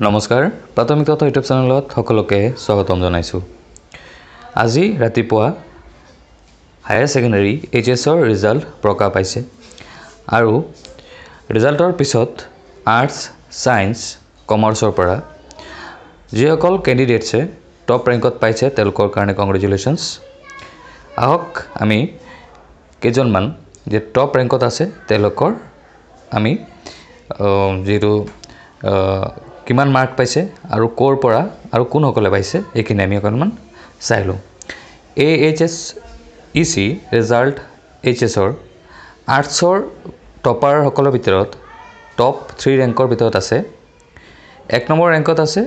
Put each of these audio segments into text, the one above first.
নমস্কাৰ, প্ৰাথমিক তথ্য ইউটিউব চেনেলত সকলোকে স্বাগতম জনাইছোঁ। আজি ৰাতিপুৱা হায়াৰ ছেকেণ্ডেৰী এইচ এছৰ ৰিজাল্ট প্ৰকাশ পাইছে আৰু ৰিজাল্টৰ পিছত আৰ্টছ, ছায়েন্স, কমাৰ্চৰ পৰা যিসকল কেণ্ডিডেটছে টপ ৰেংকত পাইছে, তেওঁলোকৰ কাৰণে কংগ্ৰেচুলেশ্যনছ। আহক, আমি কেইজনমান যে টপ ৰেংকত আছে, তেওঁলোকৰ আমি যিটো কিমান মাৰ্ক পাইছে আৰু ক'ৰ পৰা আৰু কোনসকলে পাইছে, এইখিনি আমি অকণমান চাই লওঁ। A H S E C result, H এছৰ আৰ্টছৰ টপাৰসকলৰ ভিতৰত টপ থ্ৰী ৰেংকৰ ভিতৰত আছে, 1 নম্বৰ ৰেংকত আছে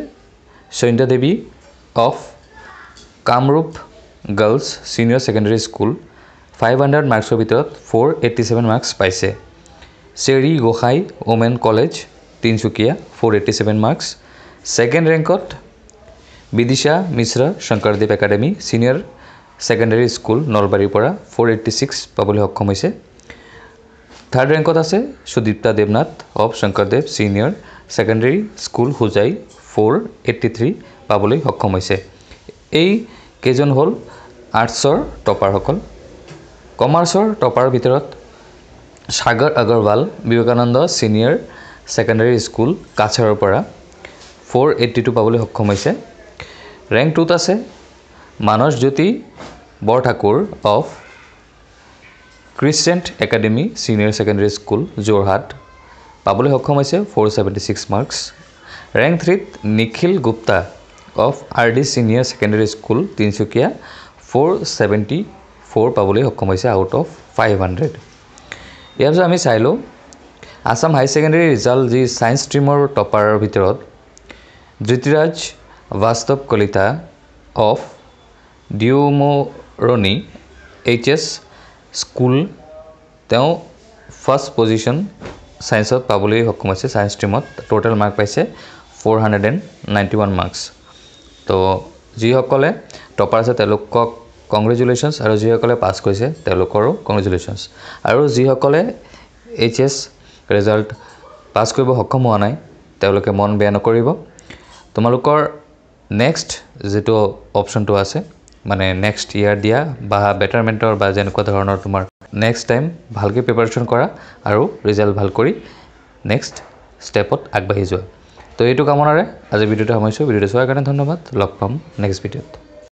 সন্ধ্যা দেৱী of Kamrup girls senior secondary school, 500 মাৰ্কছৰ ভিতৰত 487 মাৰ্কছ পাইছে। চেৰি গোসাঁই women college, Tinsukia, 487 marks. Second ৰেংকত Bidisha Mishra, Shankardev academy senior secondary school, নলবাৰীৰ পৰা 486 পাবলৈ সক্ষম হৈছে। থাৰ্ড ৰেংকত আছে Sudipta Debnath of Shankardev senior secondary school, Hojai, 483 পাবলৈ সক্ষম হৈছে। এই কেইজন হ'ল আৰ্টছৰ টপাৰসকল। কমাৰ্চৰ টপাৰৰ ভিতৰত Sagar Agarwal, Vivekananda senior secondary school, কাছাৰৰ পৰা 482 পাবলৈ সক্ষম হৈছে। ৰেংক টুত আছে মানস জ্যোতি Borthakur of crescent academy senior secondary school, Jorhat, পাবলৈ সক্ষম হৈছে 476 মাৰ্কছ। ৰেংক থ্ৰীত Nikhil Gupta of R D senior secondary school, Tinsukia, 474 পাবলৈ সক্ষম হৈছে আউট অফ 500। ইয়াৰ পিছত আমি চাই লওঁ আছাম হাই ছেকেণ্ডেৰী ৰিজাল্ট, যি ছায়েন্স ষ্ট্ৰীমৰ টপাৰৰ ভিতৰত Dhritiraj Bastav Kalita of Dumroni H S school, তেওঁ ফাৰ্ষ্ট পজিশ্যন ছায়েন্সত পাবলৈ সক্ষম হৈছে। ছায়েন্স ষ্ট্ৰীমত টোটেল মাৰ্ক পাইছে 491 মাৰ্কছ। তো যিসকলে টপাৰ আছে, তেওঁলোকক কংগ্ৰেচুলেশ্যনছ আৰু যিসকলে পাছ কৰিছে, তেওঁলোকৰো কংগ্ৰেচুলেশ্যনছ। আৰু যিসকলে এইচ এছ ৰিজাল্ট পাছ কৰিব সক্ষম হোৱা নাই, তেওঁলোকে মন বেয়া নকৰিব। তোমালোকৰ নেক্সট যিটো অপশ্যনটো আছে, মানে নেক্সট ইয়েৰ দিয়া বা বেটাৰমেণ্টৰ বা যেনেকুৱা ধৰণৰ, তোমাৰ নেক্সট টাইম ভালকৈ প্ৰিপাৰেশ্যন কৰা আৰু ৰিজাল্ট ভাল কৰি নেক্সট ষ্টেপত আগবাঢ়ি যোৱা। তো এইটো কামনাৰে আজি ভিডিঅ'টো সামৰিছোঁ। ভিডিঅ'টো চোৱাৰ কাৰণে ধন্যবাদ। লগ পাম নেক্সট ভিডিঅ'ত।